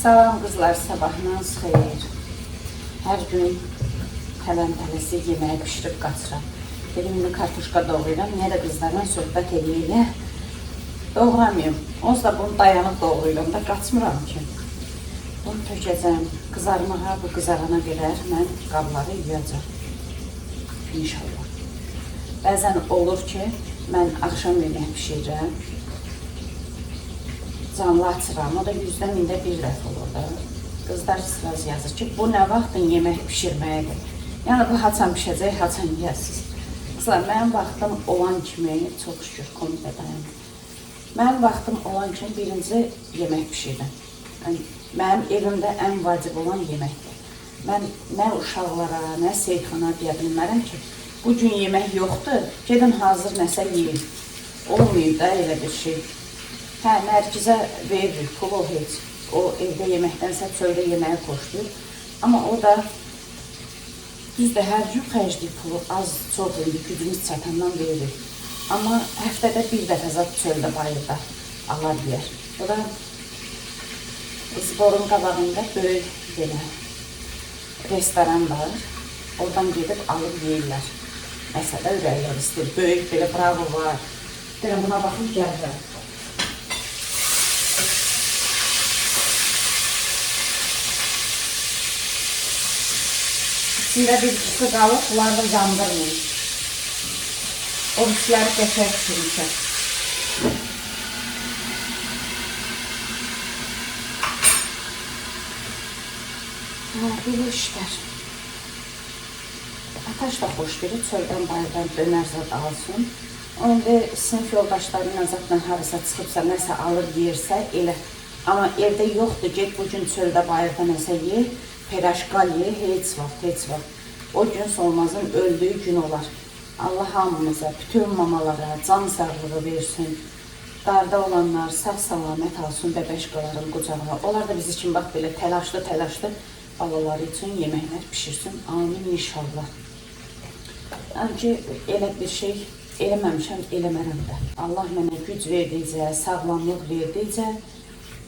Salam qızlar, sabahınız xeyir. Hər gün tələm-tələsik yeməyi bişirib qaçıram. Dedim, indi kartuşka doğrayıram. Niyə də qızlarla söhbət eləyə doğramayım. Onsuz da bunu dayanıb doğrayıram da, qaçmıram ki. Bunu tökəcəm. Qızarmağa, bu qızarana qədər mən qabları yuyacağam. İnşallah. Bəzən olur ki, mən axşam yemək bişirirəm. Canlı açıram. O da yüzdə mində bir dəfə olur da. Qızlar sıraz yazır ki, bu nə vaxtın yemək bişirməyidir. Yəni bu haçan bişəcək, haçan yeyəsiniz. Qızlar, mənim vaxtım olan kimi, çox şükür komitə dayanır. Mənim vaxtım olan kimi birinci yemək bişirdim. Yəni, mənim evimdə ən vacib olan yeməkdir. Mən nə uşaqlara, nə Seyxana deyə bilmərəm ki, bu gün yemək yoxdur, gedin hazır nəsə yeyin. Olmayıb da elə bir şey. Hə, Nərgizə veririk pul, o heç. O evdə yeməkdənsə çöldə yeməyi xoşlayır. Amma o da düzdür, hər gün xərcləyir pulu, az, çox indi gücümüz çatandan veririk. Amma həftədə bir dəfə zat çöldə, bayırda alar yeyər. O da zborun qabağında böyük belə restoran var. Oradan gedib alıb yeyirlər. Məsələ ürəklər istəyir. Böyük belə bravo var. Deyirəm, buna baxıb gəlirəm. İçində bir ikisi qalıb, bunları da yandırmayın. O birisləri qəşəng pişirmişəm. Ha, belə işlər. Ataş da xoşlayır, çöldən bayırdan dönər zad alsın. O indi sinif yoldaşları ilə zadla harasa çıxıbsa, nəsə alır yeyirsə elə. Amma evdə yoxdur, get bu gün çöldə bayırda nəsə ye, peraşqal ye, heç vaxt, heç vaxt. O gün Solmazın öldüyü gün olar. Allah hamımıza, bütün mamalara can sağlığı versin. Darda olanlar sağ salamat alsın bəbəşqaların qucağına. Onlar da bizi kimi bax belə təlaşlı-təlaşlı balaları üçün yeməklər pişirsin. Amin inşallah. Yəni ki, elə bir şey eləməmişəm, eləmərəm də. Allah mənə güc verdikcə, sağlamlıq verdikcə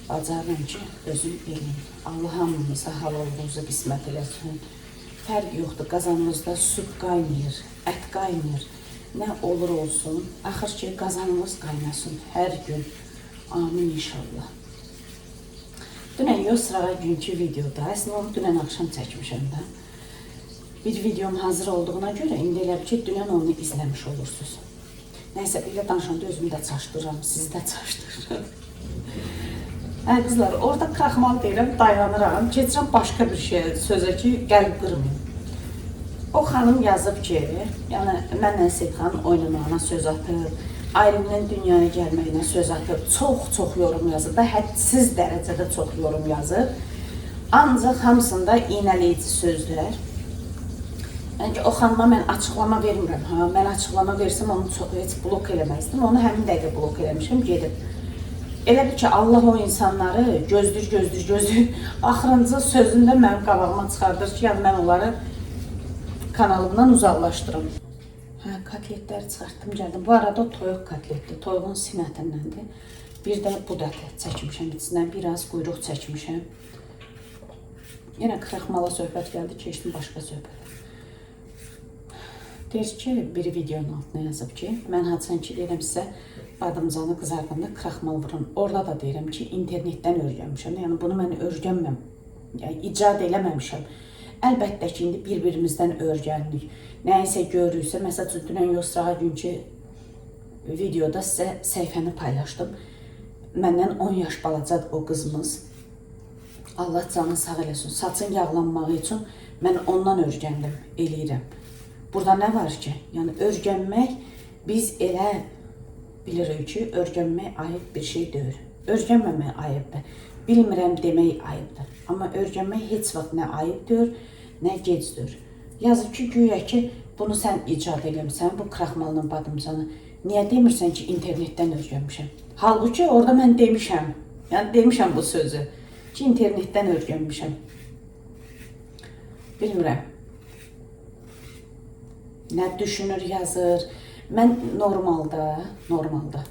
bacarıram ki, özüm eləyim. Allah hamımıza halal ruzu qismət eləsin. Fərq yoxdur, qazanımızda süd qaynayır, ət qaynayır. Nə olur olsun, axır ki, qazanımız qaynasın hər gün. Amin inşallah. Dünən Yosrağa günkü videoda, əslində onu dünən axşam çəkmişəm də. Bir videom hazır olduğuna görə indi elə bil ki, dünən onu izləmiş olursunuz. Nəysə, belə danışanda özümü də çaşdırıram, sizi də çaşdırıram. Hə qızlar, orada kraxmal deyirəm, dayanıram, keçirəm başqa bir şeyə, sözə ki, qəlb qırmayım. O xanım yazıb ki, yəni mənlə Seyidxanın oynamağına söz atıb, ailəmdən dünyaya gəlməyinə söz atıb, çox-çox yorum yazıb da, hədsiz dərəcədə çox yorum yazıb. Ancaq hamısında iynələyici sözlər. Yəni ki, o xanıma mən açıqlama vermirəm. Ha, mən açıqlama versəm onu çox heç blok eləməzdim. Onu həmin dəqiqə blok eləmişəm, gedib. Elə bil ki, Allah o insanları gözlür, gözlür, gözlür. Axırıncı sözündə mənim qabağıma çıxardır ki, yəni mən onları kanalımdan uzaqlaşdırım. Hə, kotletləri çıxartdım, gəldim. Bu arada o toyuq kotletdir. Toyuğun sinətindəndir. Bir də bu dəfə çəkmişəm içindən, biraz quyruq çəkmişəm. Yenə kraxmala söhbət gəldi, keçdim başqa söhbətə. Deyir ki, biri videonun altına yazıb ki, mən haçan ki deyirəm sizə badımcanı qızardanda kraxmal vururam. Orada da deyirəm ki, internetdən öyrənmişəm. Yəni bunu mən öyrənməm. Yəni icad eləməmişəm. Əlbəttə ki, indi bir-birimizdən öyrənirik. Nəyisə görürüksə, məsəl üçün dünən Yosrağa günkü videoda sizə səhifəni paylaşdım. Məndən 10 yaş balacadır o qızımız. Allah canını sağ eləsin. Saçın yağlanmağı üçün mən ondan öyrəndim, eləyirəm. Burada nə var ki? Yəni öyrənmək biz elə bilirik ki, öyrənmək ayıb bir şey deyil. Öyrənməmək ayıbdır. Bilmirəm demək ayıbdır. Amma öyrənmək heç vaxt nə ayıb deyil, nə gecdir. Yazıb ki, güya ki, bunu sən icad eləmisən, bu kraxmalla badımcanı. Niyə demirsən ki, internetdən öyrənmişəm? Halbuki orada mən demişəm. Yəni demişəm bu sözü ki, internetdən öyrənmişəm. Bilmirəm. Nə düşünür, yazır. Mən normalda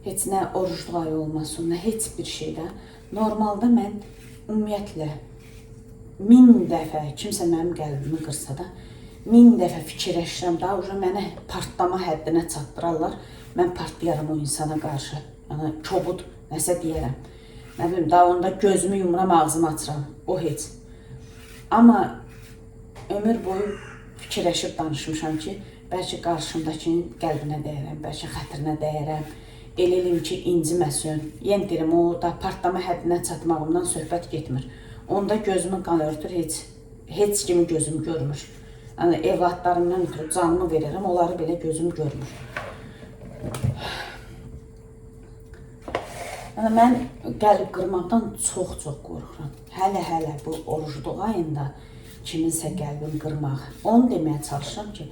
heç nə oruclu ay olmasın, nə heç bir şeydə normalda mən ümumiyyətlə 1000 dəfə kimsə mənim qəlbimi qırsa da 1000 dəfə fikirləşirəm, daha uca mənə partlama həddinə çatdırarlar. Mən partlayaram o insana qarşı. Yəni kobud nəsə deyərəm. Nə bilim, daha onda gözümü yumuram, ağzımı açıram. O heç. Amma ömür boyu fikirləşib danışmışam ki, bəlkə qarşımdakının qəlbinə dəyərəm, bəlkə xətrinə dəyərəm. Elə eləyim ki, inciməsin. Yenə deyirəm, o da partlama həddinə çatmağımdan söhbət getmir. Onda gözümü qan örtür, heç kimi gözüm görmür. Yəni evladlarımdan ötürü canımı verirəm, onları belə gözüm görmür. Yəni mən qəlb qırmaqdan çox-çox qorxuram. Hələ-hələ bu orucluq ayında kiminsə qəlbini qırmaq. Onu deməyə çalışıram ki,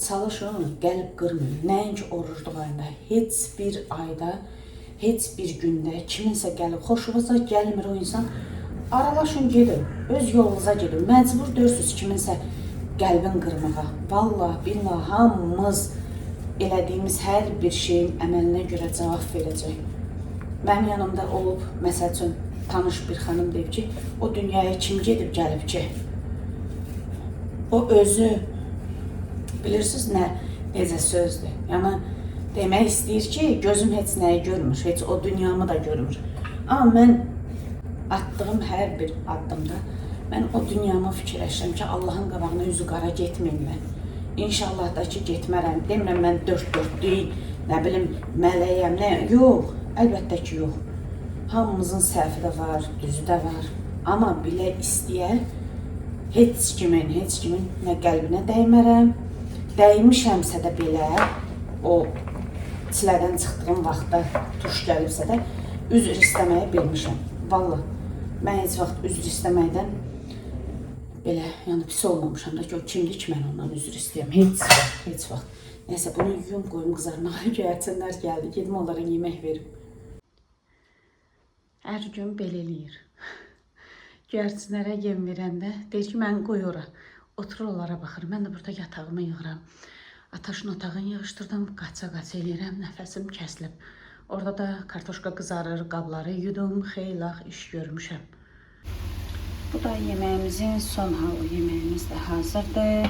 çalışın, qəlb qırmayın. Nəinki orucluq ayında, heç bir ayda, heç bir gündə kiminsə qəlb xoşunuza gəlmir o insan, aralaşın gedin, öz yolunuza gedin. Məcbur deyilsiniz kiminsə qəlbin qırmağa. Vallah, billah, hamımız elədiyimiz hər bir şeyin əməlinə görə cavab verəcək. Mənim yanımda olub, məsəl üçün, tanış bir xanım deyib ki, o dünyaya kim gedib gəlib ki? O özü, bilirsiniz nə, necə sözdür. Yəni, demək istəyir ki, gözüm heç nəyi görmür, heç o dünyamı da görmür. Amma mən attığım hər bir addımda mən o dünyamı fikirləşirəm ki, Allahın qabağına üzü qara getməyim mən. İnşallah da ki, getmərəm. Demirəm mən dörd-dörtlük, nə bilim, mələyəm, nə? Yox, əlbəttə ki, yox. Hamımızın səhvi də var, düzü də var. Amma bilə istəyə heç kimin nə qəlbinə dəymərəm. Dəymişəmsə də belə, o çilədən çıxdığım vaxtda tuş gəlibsə də üzr istəməyi bilmişəm. Vallah, mən heç vaxt üzr istəməkdən belə, yəni pis olmamışam da ki, o kimdir ki, mən ondan üzr istəyəm. Heç vaxt, heç vaxt. Nəysə, bunu yuyum, qoyum qızarmağa. Göyərçinlər gəldi, gedim onlara yemək verim. Hər gün belə eləyir. Göyərçinlərə yem verəndə deyir ki, mən qoy ora. Oturur onlara baxır. Mən də burada yatağımı yığıram. Ataşın otağını yığışdırdım, qaça-qaça eləyirəm, nəfəsim kəsilib. Orada da kartoşka qızarır, qabları yudum, xeylaq iş görmüşəm. Bu da yeməyimizin son halı. Yeməyimiz də hazırdır.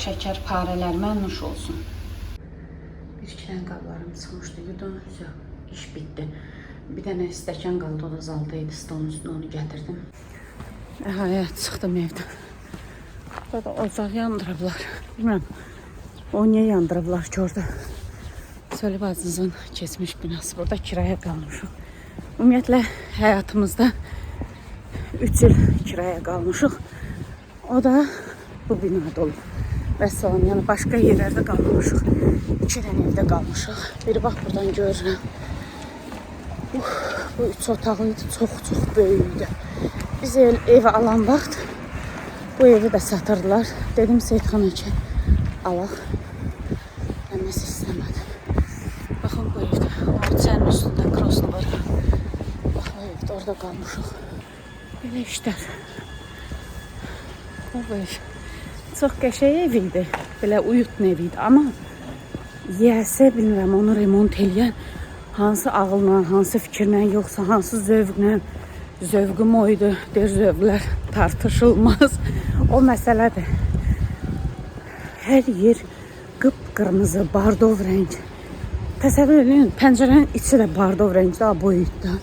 Şəkər parələrimə nuş olsun. Bir iki dənə qablarım çıxmışdı, yudum, iş bitdi. Bir dənə stəkan qaldı, o da zalda idi, stolun üstünə onu gətirdim. Nəhayət çıxdım evdən. Burada da ocaq yandırıblar. Bilmirəm, o niyə yandırıblar ki orada. Söyle bacınızın keçmiş binası. Burada kiraya qalmışıq. Ümumiyyətlə, həyatımızda 3 il kiraya qalmışıq. O da bu binada olub. Vəssalam, yəni başqa yerlərdə qalmamışıq. 2 dənə evdə qalmışıq. Biri bax buradan görürəm. Bu 3 otaqlı idi, çox-çox böyük idi. Biz evi alan vaxt bu evi də satırdılar. Dedim Seyidxana ki, alaq. Əməsi istəmədi. Baxın bu evdə, o çənin üstündə krosnu var. Bax o evdə, orada qalmışıq. Belə işlər. Bu ev çox qəşəng ev idi. Belə uyutun ev idi. Amma yiyəsə bilmirəm, onu remont eləyən hansı ağılla, hansı fikirlə, yoxsa hansı zövqlə. Zövqüm o idi. Deyir, zövqlər tartışılmaz. O məsələdir. Hər yer qıpqırmızı, bardov rəng. Təsəvvür edin, pəncərənin içi də bardov rəngdə, aboyudda.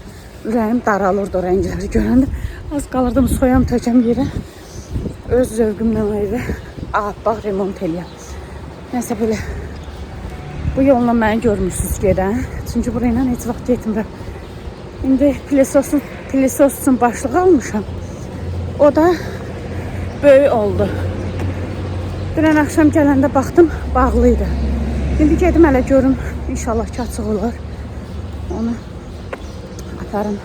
Ürəyim daralırdı o rəngləri görəndə. Az qalırdım, soyam tökəm yerə. Öz zövqümlə o evə ağappaq remont eləyəm. Nəsə belə. Bu yolla məni görmürsünüz gedən. Çünki burayla heç vaxt getmirəm. İndi pilesos üçün başlıq almışam. O da böyük oldu. Dünən axşam gələndə baxdım, bağlı idi. İndi gedim hələ görüm, inşallah ki açıq olar. Onu aparım,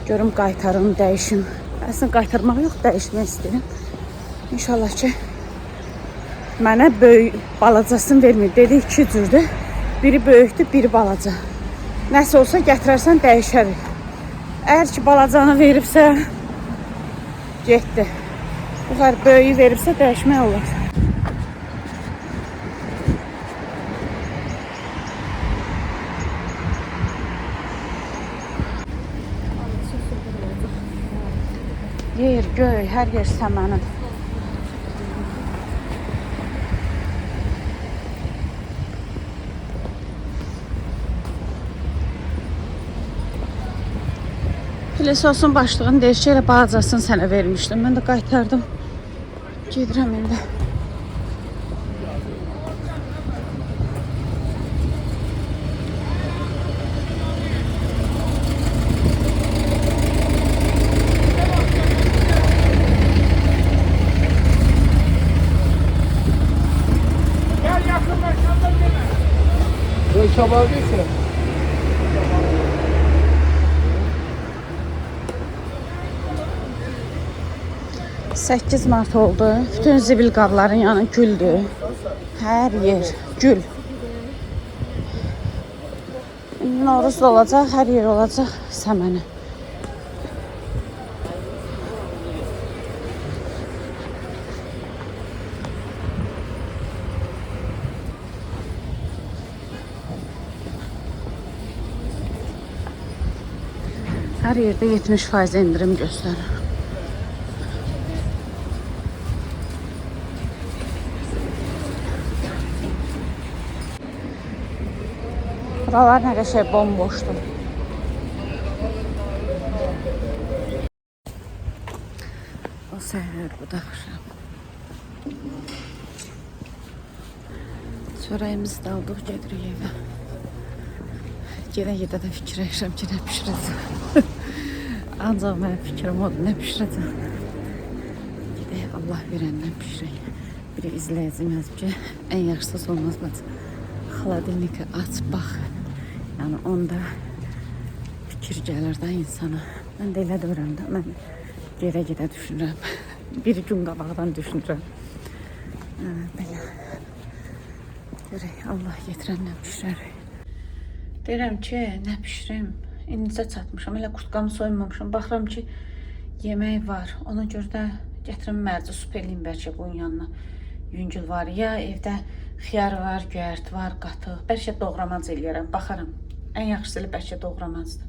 görüm, qaytarım, dəyişim. Əslində qaytarmaq yox, dəyişmək istəyirəm. İnşallah ki mənə böyük balacasını vermir. Dedi 2 cürdür. Biri böyükdür, biri balaca. Nəsə olsa gətirərsən dəyişərik. Əgər ki balacanı veribsə getdi. Bu qədər böyüyü veribsə dəyişmək olar. Yer, göy, hər yer səmənidir. Filesosun başlığını deyir ki, elə balacasını sənə vermişdim. Mən də qaytardım. Gedirəm indi. Gel yakınlaşalım deme. Böyle çabalı değilse. Səkkiz mart oldu. Bütün zibil qabların yanı güldür. Hər yer gül. İndi Novruz da olacaq, hər yer olacaq səməni. Hər yerdə 70% endirim göstərir. Buralar nə qəşəng bomboşdur. O səhər bu da axşam. Çörəyimizi də aldıq, gedirik evə. Gedə-gedə də fikirləşirəm ki, nə bişirəcəm. Ancaq mənim fikrim odur, nə bişirəcəm. Gedək, Allah verəndən bişirək. Biri izləyicim yazıb ki, ən yaxşısı olmaz bacı. Xolodilniki aç, bax. Yəni onda fikir gəlir də insana. Mən də elə deyirəm də, mən gedə-gedə düşünürəm. Bir gün qabaqdan düşünürəm. Hə, belə. Görək, Allah yetirəndən bişirərik. Deyirəm ki, nə bişirim? İndicə çatmışam, elə kurtkamı soymamışam. Baxıram ki, yemək var. Ona görə də gətirim mərci sup eləyim bəlkə bunun yanına. Yüngül var. Ya evdə xiyar var, göyərti var, qatıq. Bəlkə doğramac eləyərəm, baxaram. Ən yaxşısı elə bəlkə doğramacdır.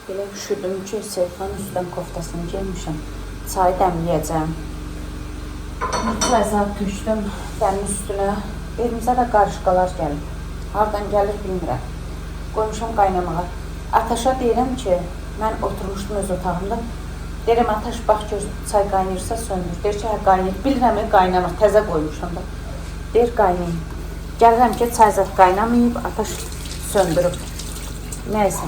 Belə üşüdüm ki, Seyfan üstdən koftasını geymişəm. Çayı dəmləyəcəm. Çay zad tökdüm dəmin üstünə. Evimizə də qarışqalar gəlib. Hardan gəlir bilmirəm. Qoymuşam qaynamağa. Ataşa deyirəm ki, mən oturmuşdum öz otağımda. Deyirəm, Ataş, bax gör, çay qaynayırsa söndür. Deyir ki, hə qaynayır. Bilirəm, qaynamır. Təzə qoymuşam da. Deyir, qaynayır. Gəlirəm ki, çay zad qaynamayıb, Ataş söndürüb. Nəysə.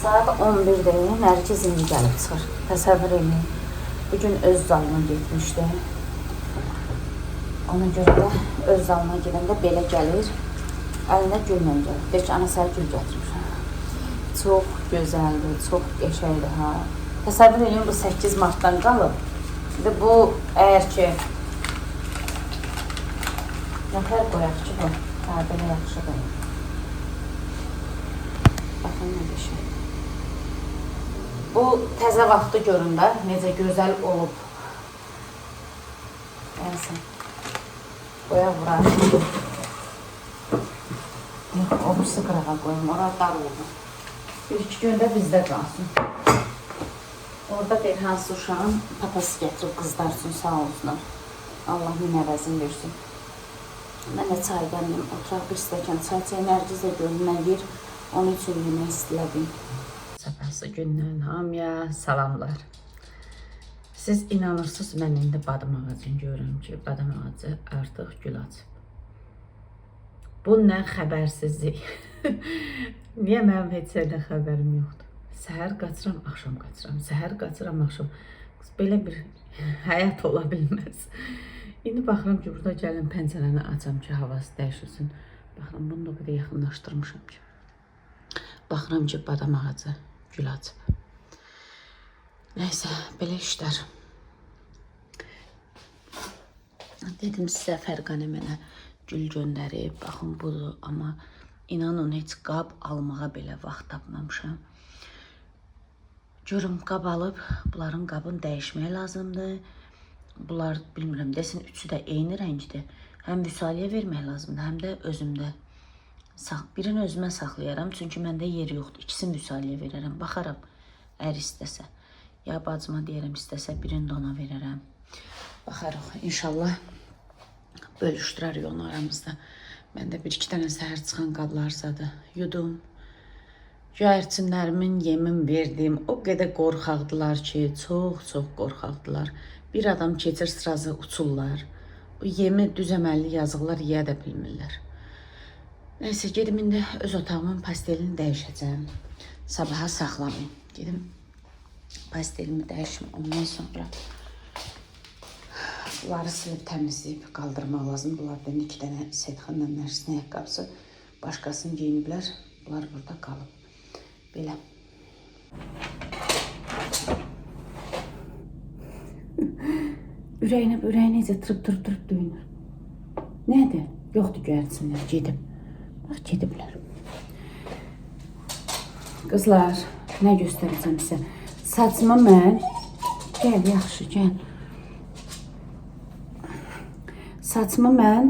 Saat 11-dir, Nərgiz indi gəlib çıxır. Təsəvvür eləyin. Bugün öz zalına getmişdi. Ona görə də öz zalına gedəndə belə gəlir. Əlində güllə gəlir. Deyir ki, ana sənə gül gətirmişəm. Çox gözəldir, çox qəşəngdir ha. Təsəvvür eləyin, bu 8 martdan qalıb. İndi bu, əgər ki, nətər qoyaq ki bu? Hə, belə yaxşıdır. Baxın nə qəşəng. Bu təzə vaxtı görün də, necə gözəl olub. Nəysə, qoyaq bura. Yox, o birisi qırağa qoyum, ora dar oldu. Bir-iki gündə bizdə qalsın. Orada bir hansı uşağın papası gətirib qızlar üçün, sağ olsunlar. Allah min əvəzini versin. Mən də çay dəmliyim, oturaq bir stəkan çay çay. Nərgiz də görünmə yer, onun üçün yemək istilədim. Sabahsı gündən hamıya salamlar. Siz inanırsınız, mən indi badam ağacını görürəm ki, badam ağacı artıq gül açıb. Bu nə xəbərsizlik. Niyə mənim heç nədən xəbərim yoxdur? Səhər qaçıram, axşam qaçıram. Səhər qaçıram, axşam. Qız, belə bir həyat ola bilməz. İndi baxıram ki, burada gəlin pəncərəni açam ki, havası dəyişilsin. Baxıram, bunu da o qədər yaxınlaşdırmışam ki. Baxıram ki, badam ağacı gül açıb. Nəysə, belə işlər. Dedim sizə, Fərqanə mənə gül göndərib. Baxın, budur. Amma inanın, heç qab almağa belə vaxt tapmamışam. Görüm, qab alıb, bunların qabını dəyişmək lazımdır. Bunlar, bilmirəm, desin, üçü də eyni rəngdir. Həm Vüsaliyə vermək lazımdır, həm də özümdə. Birini özümə saxlayaram, çünki məndə yer yoxdur. İkisini Vüsaliyə verərəm, baxaram, əgər istəsə. Ya bacıma deyərəm istəsə birini də ona verərəm. Baxarıq inşallah bölüşdürərik onu aramızda. Mən də bir iki dənə səhər çıxan qablar zadı yudum. Göyərçinlərimin yemin verdim. O qədər qorxaqdılar ki, çox-çox qorxaqdılar. Bir adam keçir sırazı uçurlar. O yemi düz əməlli yazıqlar yeyə də bilmirlər. Nəysə, gedim indi öz otağımın pastelini dəyişəcəm. Sabaha saxlamayım. Gedim pastelimi dəyişim ondan sonra. Bunları silib təmizləyib qaldırmaq lazım. Bunlardan iki dənə Seyidxanla Nərsin ayaqqabısı başqasını geyiniblər. Bunlar burada qalıb. Belə. Ürəyinə, ürəyi necə tırp tırp tırp döyünür. Nədir? Yoxdur göyərçinlər, gedib. Bax, gediblər. Qızlar, nə göstərəcəm sizə? Saçımı mən... Gəl, yaxşı, gəl. Saçımı mən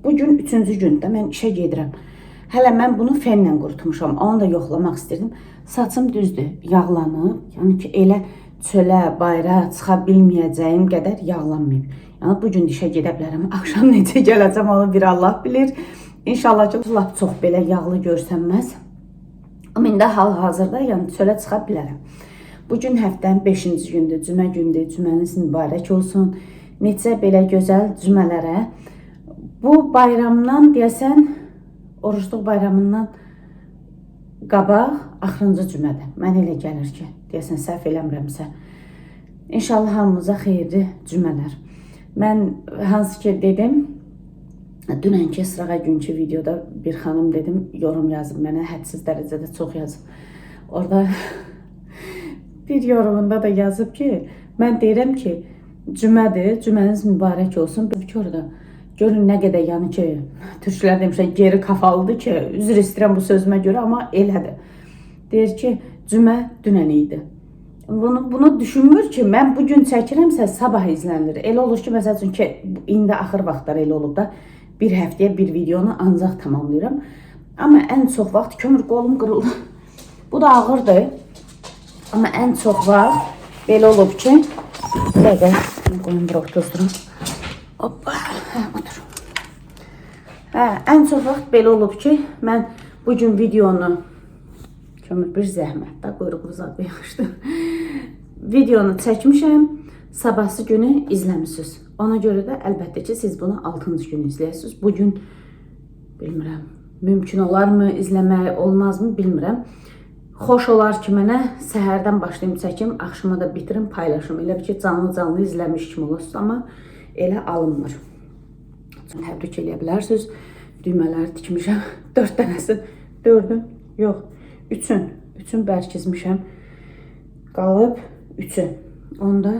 bugün üçüncü gündə mən işə gedirəm. Hələ mən bunu fenlə qurutmuşam. Onu da yoxlamaq istirdim. Saçım düzdür, yağlanıb. Yəni ki, elə çölə, bayıra çıxa bilməyəcəyim qədər yağlanmayıb. Yəni bu gün işə gedə bilərəm. Axşam necə gələcəm onu bir Allah bilir. İnşallah ki, lap çox belə yağlı görsənməz. Amma indi hal-hazırda yəni çölə çıxa bilərəm. Bu gün həftənin 5-ci gündür, cümə gündür. Cüməniz mübarək olsun. Neçə belə gözəl cümələrə. Bu bayramdan deyəsən orucluq bayramından qabaq axırıncı cümədir. Mənə elə gəlir ki, deyəsən səhv eləmirəmsə. İnşallah hamımıza xeyirli cümələr. Mən hansı ki dedim, dünənki sırağa günkü videoda bir xanım dedim, yorum yazıb mənə, hədsiz dərəcədə çox yazıb. Orada bir yorumunda da yazıb ki, mən deyirəm ki, cümədir, cüməniz mübarək olsun. Bir ki orada görün nə qədər yəni ki, türklər demişlər geri kafalıdır ki, üzr istəyirəm bu sözümə görə, amma elədir. Deyir ki, cümə dünən idi. Bunu düşünmür ki, mən bu gün çəkirəmsə sabah izlənilir. Elə olur ki, məsəl üçün ki, indi axır vaxtlar elə olub da, bir həftəyə bir videonu ancaq tamamlayıram. Amma ən çox vaxt kömür qolum qırıldı. Bu da ağırdır. Amma ən çox vaxt belə olub ki, bir dəqiqə, qoyun bura oturdurum. Hoppa, hə, otur. Hə, ən çox vaxt belə olub ki, mən bu gün videonu kömür bir zəhmət də quyruğu uzadı yaxşıdır. Videonu çəkmişəm, sabahsı günü izləmisiniz. Ona görə də əlbəttə ki, siz bunu 6-cı gün izləyəsiniz. Bu gün bilmirəm, mümkün olarmı izləmək, olmazmı bilmirəm. Xoş olar ki, mənə səhərdən başlayım çəkim, axşama da bitirim, paylaşım. Elə bir ki, canlı-canlı izləmiş kimi olursunuz, amma elə alınmır. Təbrik eləyə bilərsiniz. Düymələri tikmişəm. 4 dənəsi. 4-ün, yox, 3-ün. 3-ün bərkizmişəm. Qalıb 3-ü. Onda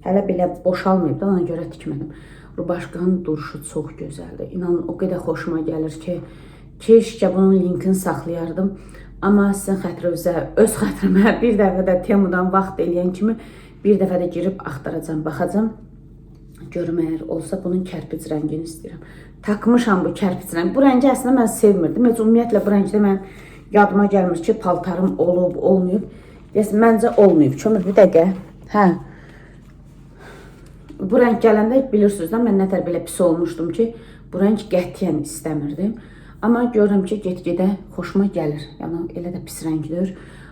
hələ belə boşalmayıb da, ona görə tikmədim. Rubaşkanın duruşu çox gözəldir. İnanın, o qədər xoşuma gəlir ki, keşkə bunun linkini saxlayardım. Amma sizin xətrinizə, öz xətrimə bir dəfə də Temudan vaxt eləyən kimi bir dəfə də girib axtaracam, baxacam. Görüm əgər olsa bunun kərpic rəngini istəyirəm. Takmışam bu kərpic rəngi. Bu rəngi əslində mən sevmirdim. Heç ümumiyyətlə bu rəngdə mən yadıma gəlmir ki, paltarım olub, olmayıb. Deyəsən, məncə olmayıb. Kömür bir dəqiqə. Hə. Bu rəng gələndə bilirsiniz də, mən nətər belə pis olmuşdum ki, bu rəng qətiyyən istəmirdim. Amma görürəm ki, get-gedə xoşuma gəlir. Yəni elə də pis rəngdir.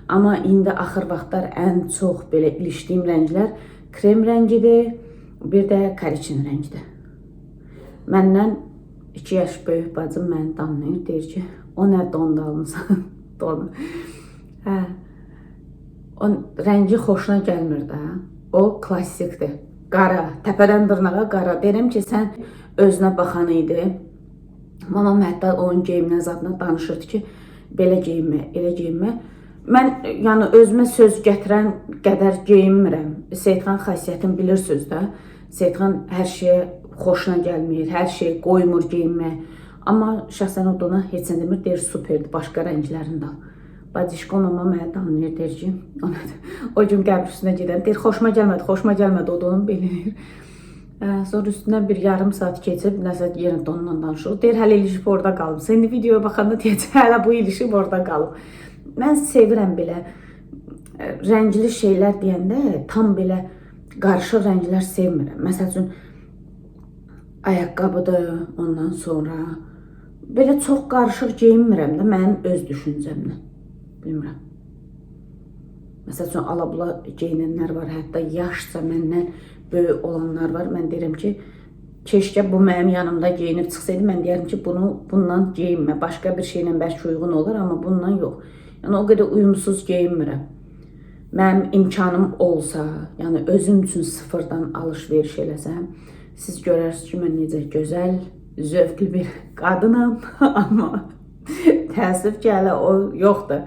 Amma indi axır vaxtlar ən çox belə ilişdiyim rənglər krem rəngidir, bir də kariçin rəngidir. Məndən 2 yaş böyük bacım məni danlayır, deyir ki, o nə donda almısan, donu. Hə. O rəngi xoşuna gəlmir də. O klassikdir. Qara, təpədən dırnağa qara. Deyirəm ki, sən özünə baxan idi. Mamam hətta onun geyiminə zadına danışırdı ki, belə geyinmə, elə geyinmə. Mən yəni özümə söz gətirən qədər geyinmirəm. Seyidxan xasiyyətini bilirsiniz də. Seyidxan hər şeyə xoşuna gəlmir, hər şeyi qoymur geyinməyə. Amma şəxsən o dona heç nə demir, deyir superdir, başqa rənglərini də al. Bacışko mama mənə danlayır, deyir ki, o nədir? O gün qəbir üstünə gedən, deyir xoşuma gəlmədi, xoşuma gəlmədi o donun belə eləyir. Sonra üstündən bir yarım saat keçib, nəsə yenə donla danışır. Deyir, hələ ilişib orada qalıb. İndi videoya baxanda deyəcək, hələ bu ilişib orada qalıb. Mən sevirəm belə Rəngli şeylər deyəndə tam belə qarışıq rənglər sevmirəm. Məsəl üçün ayaqqabıdır, ondan sonra belə çox qarışıq geyinmirəm də mənim öz düşüncəmlə. Bilmirəm. Məsəl üçün alabula geyinənlər var, hətta yaşca məndən böyük olanlar var. Mən deyirəm ki, keşkə bu mənim yanımda geyinib çıxsaydı, mən deyərdim ki, bunu bundan geyinmə. Başqa bir şeylə bəlkə uyğun olar, amma bundan yox. Yəni o qədər uyumsuz geyinmirəm. Mənim imkanım olsa, yəni özüm üçün sıfırdan alış-veriş eləsəm, siz görərsiniz ki, mən necə gözəl, zövqlü bir qadınam, amma təəssüf ki, hələ o yoxdur.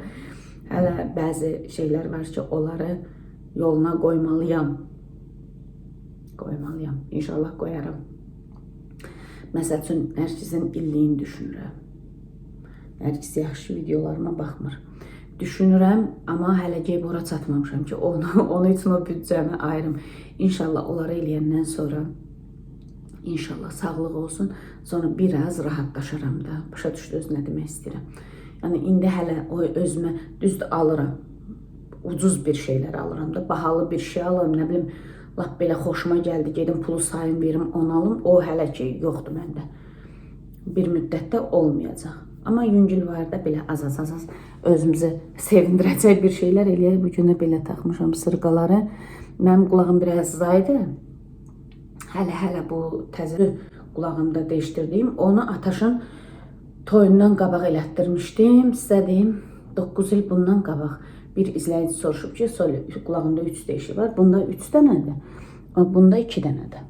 Hələ bəzi şeylər var ki, onları yoluna qoymalıyam. Qoymalıyam. İnşallah qoyaram. Məsəl üçün, Nərgizin illiyini düşünürəm. Nərgiz yaxşı videolarıma baxmır. Düşünürəm, amma hələ gəlib ora çatmamışam ki, onun üçün o büdcəmi ayırım. İnşallah onları eləyəndən sonra, İnşallah sağlıq olsun, sonra biraz rahatlaşaram da. Başa düşdünüz nə demək istəyirəm. Yəni indi hələ o özümə düzdür alıram. Ucuz bir şeylər alıram da, bahalı bir şey alıram, nə bilim, lap belə xoşuma gəldi, gedim pulu sayım verim, onu alım. O hələ ki yoxdur məndə. Bir müddətdə olmayacaq. Amma yüngülvarda belə az-az özümüzü sevindirəcək bir şeylər eləyək. Bu gün də belə taxmışam sırğaları. Mənim qulağım biraz zaydı. Hələ bu təzə qulağımda dəyişdirdiyim, onu Ataşın toyundan qabaq elətdirmişdim. Sizə deyim, 9 il bundan qabaq bir izləyici soruşub ki, Soli, qulağında 3 deşik var. Bunda 3 dənədir, amma bunda 2 dənədir.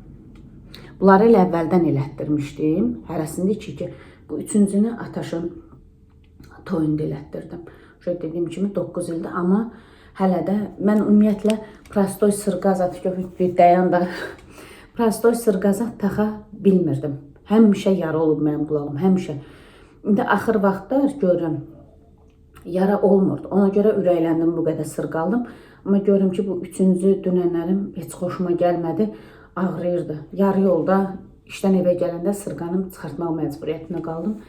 Bunları elə əvvəldən elətdirmişdim. Hərəsində 2-2. Bu üçüncünü Ataşın toyunda elətdirdim. Şöyle dediyim kimi 9 ildir, amma hələ də mən ümumiyyətlə prostoy sırğa zat bir dayan da prostoy sırğa zat taxa bilmirdim. Həmişə yara olub mənim qulağım, həmişə. İndi axır vaxtlar görürəm yara olmurdu. Ona görə ürəkləndim, bu qədər sırğa aldım. Amma görürəm ki, bu üçüncü dünənlərim heç xoşuma gəlmədi, ağrıyırdı. Yarı yolda işdən evə gələndə sırğanı çıxartmaq məcburiyyətinə qaldım.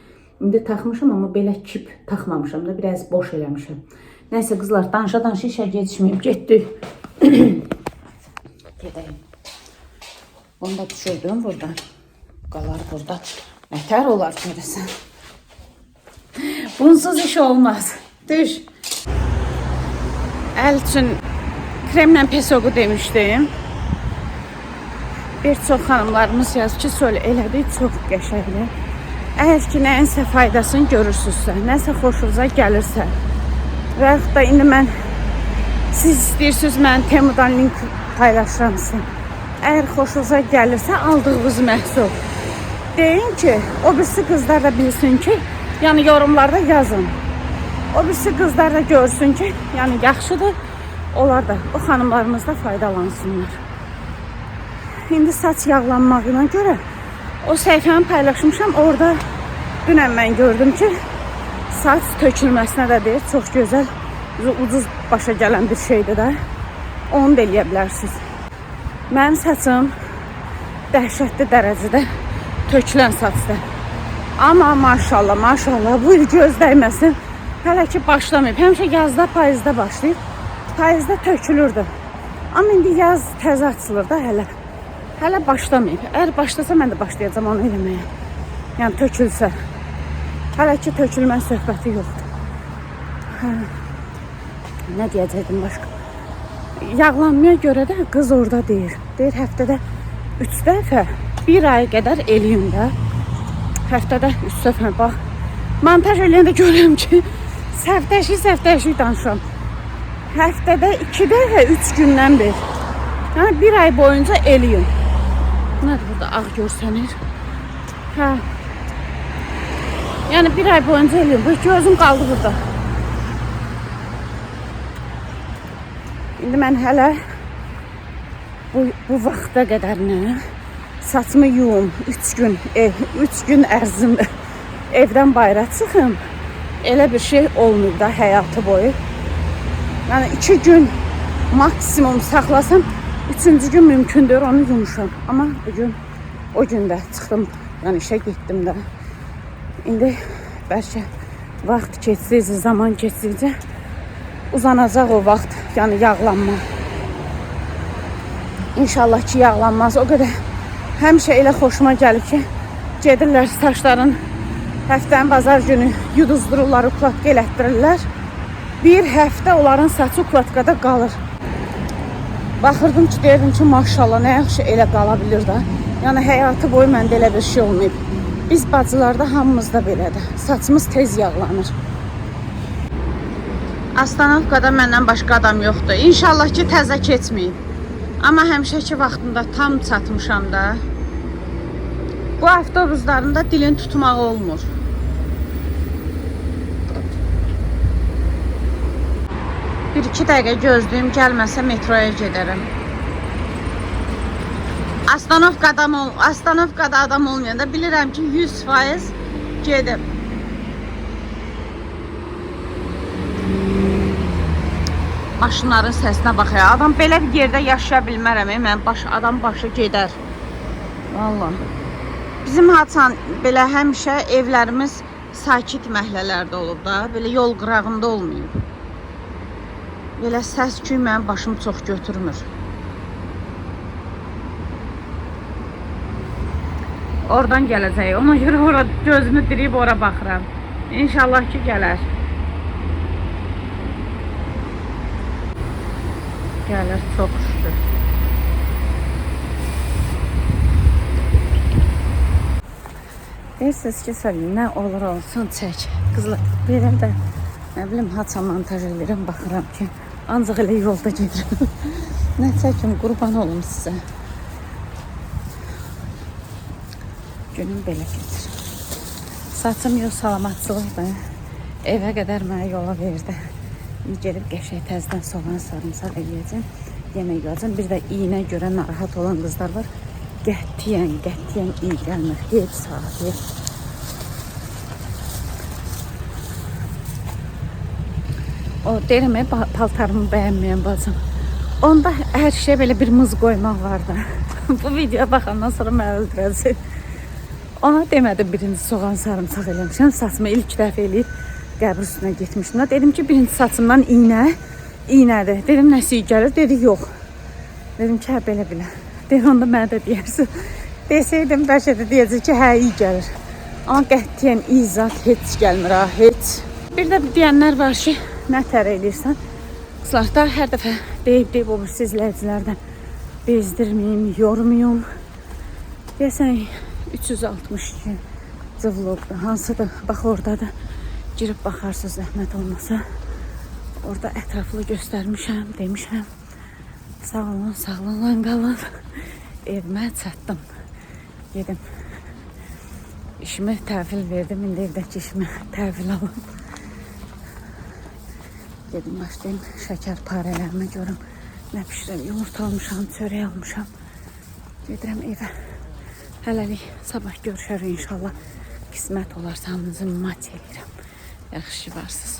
İndi taxmışam, amma belə kip taxmamışam da, biraz boş eləmişəm. Nəysə qızlar, danışa-danışa işə gecikməyim, getdik. Gedəyim. Bunu da düşürdüm burada. Qalar burada. Nətər olar görəsən? Bunsuz iş olmaz. Düş. Əl üçün kremlə pesoqu demişdim. Bir çox xanımlarımız yazır ki, Soli elədik, çox qəşəngdir. Əgər ki, nəyinsə faydasını görürsünüzsə, nəsə xoşunuza gəlirsə və yaxud da indi mən, siz istəyirsiniz, mən Temudan link paylaşıram sizə. Əgər xoşunuza gəlirsə aldığınız məhsul, deyin ki, o birisi qızlar da bilsin ki, yəni yorumlarda yazın. O birisi qızlar da görsün ki, yəni yaxşıdır, onlar da, o xanımlarımız da faydalansınlar. İndi saç yağlanmağına görə o səhifəmi paylaşmışam. Orada dünən mən gördüm ki, saç tökülməsinə də deyir, çox gözəl, ucuz başa gələn bir şeydir də. Onu da eləyə bilərsiniz. Mənim saçım dəhşətli dərəcədə tökülən saçdır. Amma maşallah, maşallah, bu il göz dəyməsin. Hələ ki başlamayıb. Həmişə yazda, payızda başlayıb. Payızda tökülürdü. Amma indi yaz təzə açılır da hələ. Hələ başlamayıb. Əgər başlasa mən də başlayacağam onu eləməyə. Yəni tökülsə. Hələ ki tökülmə söhbəti yoxdur. Hə. Nə deyəcəkdim başqa? Yağlanmaya görə də qız orada deyir. Deyir həftədə 3 dəfə, bir ay qədər eləyim də. Həftədə 3 dəfə bax. Montaj eləyəndə görürəm ki, səftəşi danışıram. Həftədə 2 dəfə, 3 gündən bir. Yəni bir ay boyunca eləyim. Nədir burada ağ görsənir? Hə. Yəni bir ay boyunca eləyim. Bu gözüm qaldı burada. İndi mən hələ bu vaxta qədər nə saçımı yuyum, 3 gün, 3 gün ərzində evdən bayıra çıxım. Elə bir şey olmayıb da həyatı boyu. Yəni 2 gün maksimum saxlasam, 3-cü gün mümkündür, onu yumuşam. Amma bugün o gün də çıxdım, yəni işə getdim də. İndi bəlkə vaxt keçdikcə, zaman keçdikcə Uzanacaq o vaxt, yəni yağlanma. İnşallah ki, yağlanmaz. O qədər həmişə elə xoşuma gəlib ki, gedirlər saçların həftənin bazar günü yuduzdururlar, ukladka elətdirirlər. Bir həftə onların saçı ukladkada qalır. Baxırdım ki, deyirdim ki, maşallah nə yaxşı elə qala bilir də. Yəni həyatı boyu məndə elə bir şey olmayıb. Biz bacılarda hamımızda belədir. Saçımız tez yağlanır. Astanovkada məndən başqa adam yoxdur. İnşallah ki, təzə keçməyim. Amma həmişəki vaxtında tam çatmışam da. Bu avtobusların da dilin tutmağı olmur. Bir iki dəqiqə gözləyim, gəlməsə metroya gedərəm. Astanovkada adam olmayanda bilirəm ki, 100% gedib. Maşınların səsinə bax ya. Adam belə bir yerdə yaşaya bilmərəm. Mən adam başı gedər. Vallahi. Bizim haçan belə həmişə evlərimiz sakit məhəllələrdə olub da, belə yol qırağında olmayıb. Belə səs-küy mənim başım çox götürmür. Oradan gələcək. Ona görə ora gözümü diriyib ora baxıram. İnşallah ki gələr. Gəlir, çox şükür. Deyirsiniz ki, Səlim, nə olur olsun çək. Qızlar, belə də nə bilim, haça montaj edirəm, baxıram ki, ancaq elə yolda gedirəm. Nə çəkim, qurban olum sizə. Günüm belə gedir. Saçım yox, salamatçılıqdır. Evə qədər mənə yola verdi. İndi gedib qəşəng təzədən soğan, sarımsaq eləyəcəm. Yemək yeyəcəm. Bir də iynə görə narahat olan qızlar var. Qətiyyən, qətiyyən iyi gəlmir. Heç saat yox. O deyirəm, paltarımı bəyənməyən bacım. Onda hər şeyə belə bir mız qoymaq var da. Bu videoya baxandan sonra məni öldürəcək. Ona demədim birinci soğan sarımsaq eləmişəm. Saçımı ilk dəfə eləyib qəbir üstünə getmişdim. Dedim ki, birinci saçımdan iynədir. Dedim, nəsə iyi gəlir? Dedi, yox. Dedim ki, hə, belə belə. Deyir, onda mənə də deyərsin. Deseydim, bəlkə də deyəcək ki, hə, iyi gəlir. Amma qətiyyən iyi zat heç gəlmir, ha, heç. Bir də deyənlər var ki, nə tər eləyirsən? Qızlar da hər dəfə deyib-deyib o birisi izləyicilərdən bezdirməyim, yormayım. Deyəsən, 362 vlogdur, hansıdır? Bax, oradadır. Girib baxarsınız, zəhmət olmasa. Orada ətraflı göstərmişəm, demişəm. Sağ olun, sağlıqla qalın. Evimə çatdım. Gedim. İşimi təhvil verdim. İndi evdəki işimi təhvil alım. Gedim, başlayayım şəkər parələrini görüm. Nə pişirəm? Yumurta almışam, çörək almışam. Gedirəm evə. Hələlik sabah görüşərik inşallah. Qismət olarsa hamınızı mat eləyirəm. Yaxşı varsınız.